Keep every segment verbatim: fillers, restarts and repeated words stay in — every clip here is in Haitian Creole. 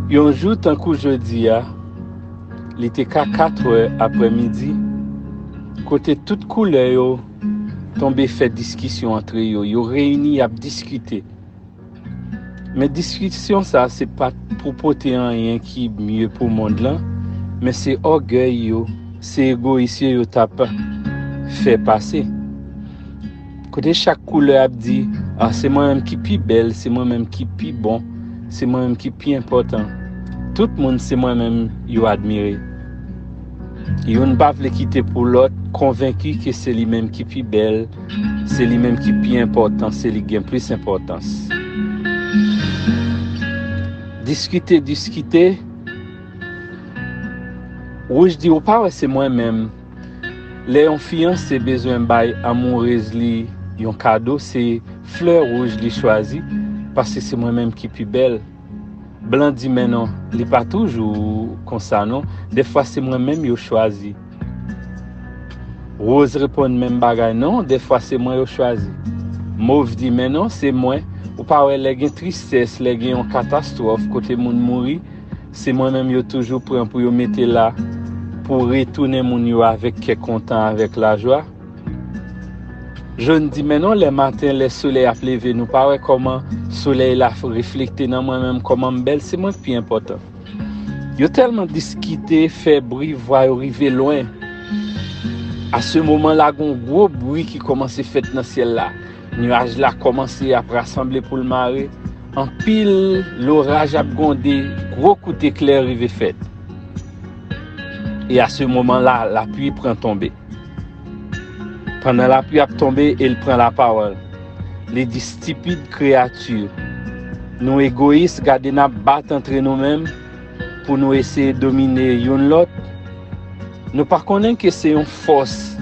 Yon jou tankou jodi a, li te ka kat è aprèmidi, kote tout koulè yo tonbe fè diskisyon antre yo. Yo reyini, y ap diskite. Men diskisyon sa a se pa t pou pote anyen ki mye pou mond lan, men se ògèy yo, se egoyis yo yo t ap fè pase. Kote chak koulè ap di, "Ah, se mwen menm ki pi bèl, se mwen menm ki pi bon, se mwen menm ki pi enpòtan." Tout moun se mwen menm yo admire. Youn pa vle kite pou lòt konvenki ke se li menm ki pi bèl, se li menm ki pi enpòtan, se li gen plis enpòtans. Diskite, diskite. Wouj di, "Ou pa wè se mwen menm." Lè yon fiyanse bezwen bay amourez li yon kado, se flè wouj li chwazi, paske se mwen menm ki pi bèl. Blan di, "Men non, li pa toujou konsa non. Dèfwa se mwen menm yo chwazi." Woz reponn menm bagay, "Non, dèfwa se mwen yo chwazi." Mov di, "Men non, se mwen. Ou pa wè lè gen tristès, lè gen yon katastwòf kote moun mouri, se mwen menm yo toujou pran pou yo mete la, pou retounen moun yo avèk kè kontan, avèk lajwa." Jòn di, "Men non, lè maten, lè solèy ap leve, nou pa wè kòman solèy la reflekte nan mwen menm, kòman m bèl, se mwen k pi enpòtan." Yo tèlman diskite, fè bri, vwa yo rive lwen. A se moman la, gon gwo bri ki kòmanse fèt nan syèl la. Nyaj la kòmanse ap rasanble pou l mare. Anpil loraj ap gwonde, gwo kout eklè rive fèt. E a se moman la, lapli pran tonbe. Pandan lapli ap tonbe, e l pran lapawòl. Li di, "Stipid kreyati, nou egoyis, gade n ap bat antre nou menm pou nou eseye domine youn lòt. Nou pa konnen ke se yon fòs,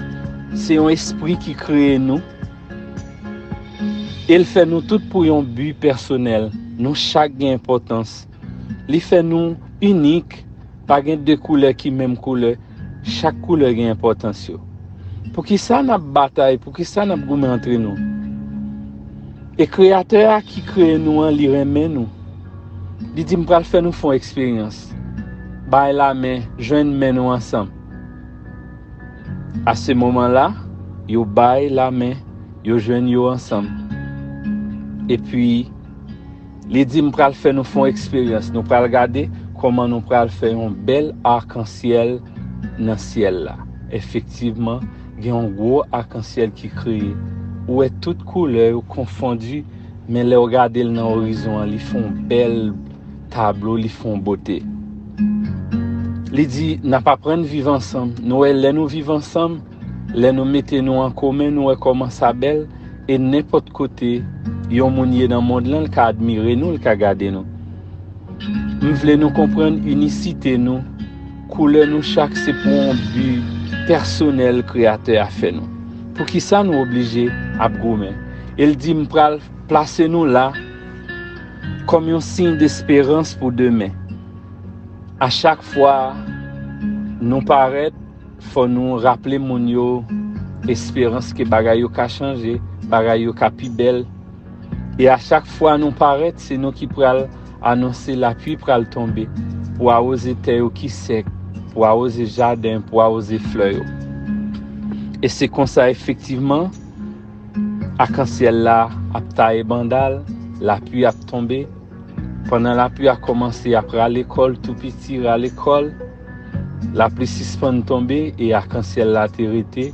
se yon espri ki kreye nou. E l fè nou tout pou yon bi pèsonèl. Nou chak gen enpòtans. Li fè nou inik. Pa gen de koulè ki menm koulè. Chak koulè gen enpòtans yo. Poukisa n ap batay? Poukisa n ap goumen antre nou? E Kreyatè a ki kreye nou an, li renmen nou. Li di, 'M pral fè nou fè yon eksperyans. Bay lamen, jwenn men nou ansanm.'" A se moman la, yo bay lamen, yo jwenn yo ansanm. Epi, li di, "M pral fè nou fè yon eksperyans. Nou pral gade kòman nou pral fè yon bèl akansyèl nan syèl la." Efektivman, gen yon gwo akansyèl ki kreye. Ou wè tout koulè yo konfondi, men lè w gade l nan orizon an, li fè yon bèl tablo, li fè yon bote. Li di, "N ap aprann viv ansanm." Nou wè, lè nou viv ansanm, lè nou mete nou an komen, nou wè kòman sa bèl, e nenpòt kote yon moun ye nan mond lan, l ka admire nou, l ka gade nou. M vle nou konprann inisite nou, koulè nou chak se pou yon bi pèsonèl Kreyatè a fè nou. Poukisa nou oblije ap goumen? E l di, "M pral plase nou la kòm yon siy desperans pou demen." A chak fwa nou parèt, fò nou raple moun yo esperans ke bagay yo ka chanje, bagay yo ka pi bèl. E a chak fwa nou parèt, se nou ki pral anonse lapli pral tonbe, pou awoze tè yo ki sèk, pou awoze jaden, pou awoze flè yo. E se konsa, efektivman, akansyèl la ap taye banda l, lapli ap tonbe. Pandan lapli a kòmanse ap rale kò l, tou piti rale kò l, lapli sispann tonbe e akansyèl la te rete.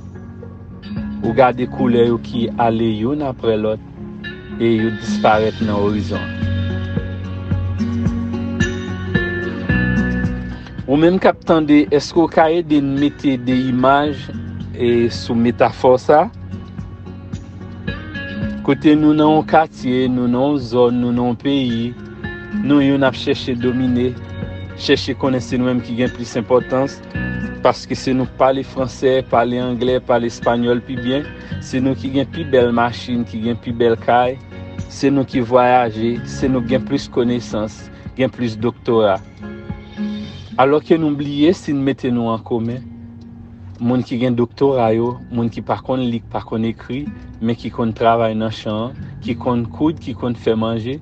Ou gade koulè yo ki ale youn aprè lòt e yo disparèt nan orizon an. Ou menm k ap tande, èske w ka ede n mete de imaj, e, sou metafò sa? Kote nou nan yon katye, nou nan yon zòn, nou nan yon peyi, nou youn ap chèche domine, chèche konnen se nou menm ki gen plis enpòtans, paske se nou k pale fransè, pale anglè, pale espanyòl pi byen, se nou ki gen pi bèl machin, ki gen pi bèl kay, se nou ki vwayaje, se nou k gen plis konesans, gen plis doktora. Alòske nou bliye, si n mete nou an komen, moun ki gen doktora yo, moun ki pa konn li, ki pa konn ekri, men ki konn travay nan chan an, ki konn koud, ki konn fè manje,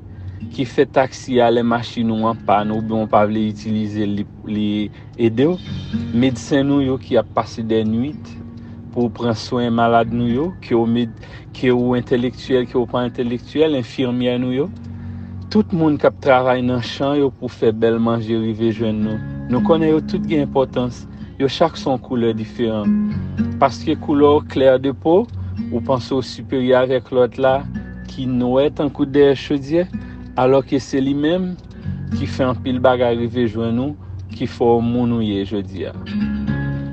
ki fè taksi a lè machin ou an pàn oubyen ou pa vle itilize l, li, li ede w. Medsen nou yo ki ap pase dè nwit pou pran swen malad nou yo, ke w med, ke w entèlektyèl, ke w pa entèlektyèl, enfimyè nou yo. Tout moun k ap travay nan chan yo pou fè bèl manje rive jwenn nou. Nou konnen yo tout gen enpòtans. Yo chak se yon koulè diferan. Paske koulè w klè de po, ou panse w siperyè avèk lòt la ki nwè tankou dèyè chodyè, alòke se li menm ki fè anpil bagay rive jwenn ou, ki fè w moun ou ye jodi a.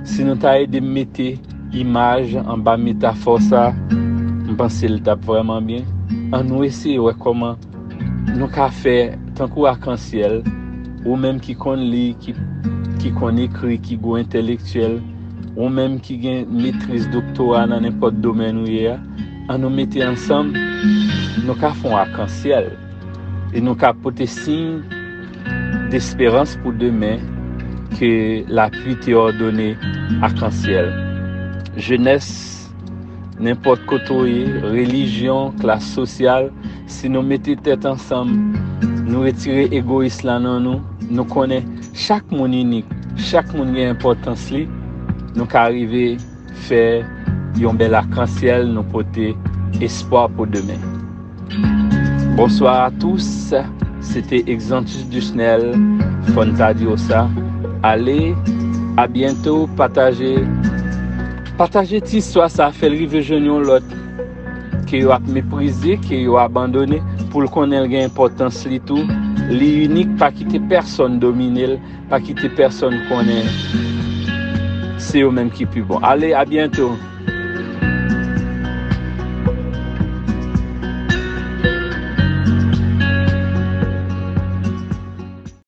Si nou ta ede m mete imaj anba metafò sa, m panse l t ap vrèman byen. Ann nou eseye wè kòman nou ka fè tankou akansyèl, ou menm ki konn li, ki, ki konn ekri, ki gwo entèlektyèl, ou menm ki gen metriz, doktora nan nenpòt domèn ou ye a, ann nou mete ansanm, nou ka fè yon akansyèl. E nou ka pote siy desperans pou demen ke lapli te òdone akansyèl. Jenès, nenpòt kote w ye, relijyon, klas sosyal, si nou mete tèt ansanm, nou retire egoyis la nan nou, nou konnen chak moun inik, chak moun gen enpòtans li, nou ka rive fè yon bèl akansyèl, nou pote espwa pou demen. Bonsoir à tous, se te Exantus Dusnel, fò n ta di w sa. Ale, a byento, pataje, pataje ti istwa sa, fè l rive jwenn yon lòt ke yo ap meprize, ke yo abandone, pou l konnen l gen enpòtans li tou. Li inik, pa kite pèsonn domine l, pa kite pèsonn konnen se yo menm ki pi bon. Ale, a byento.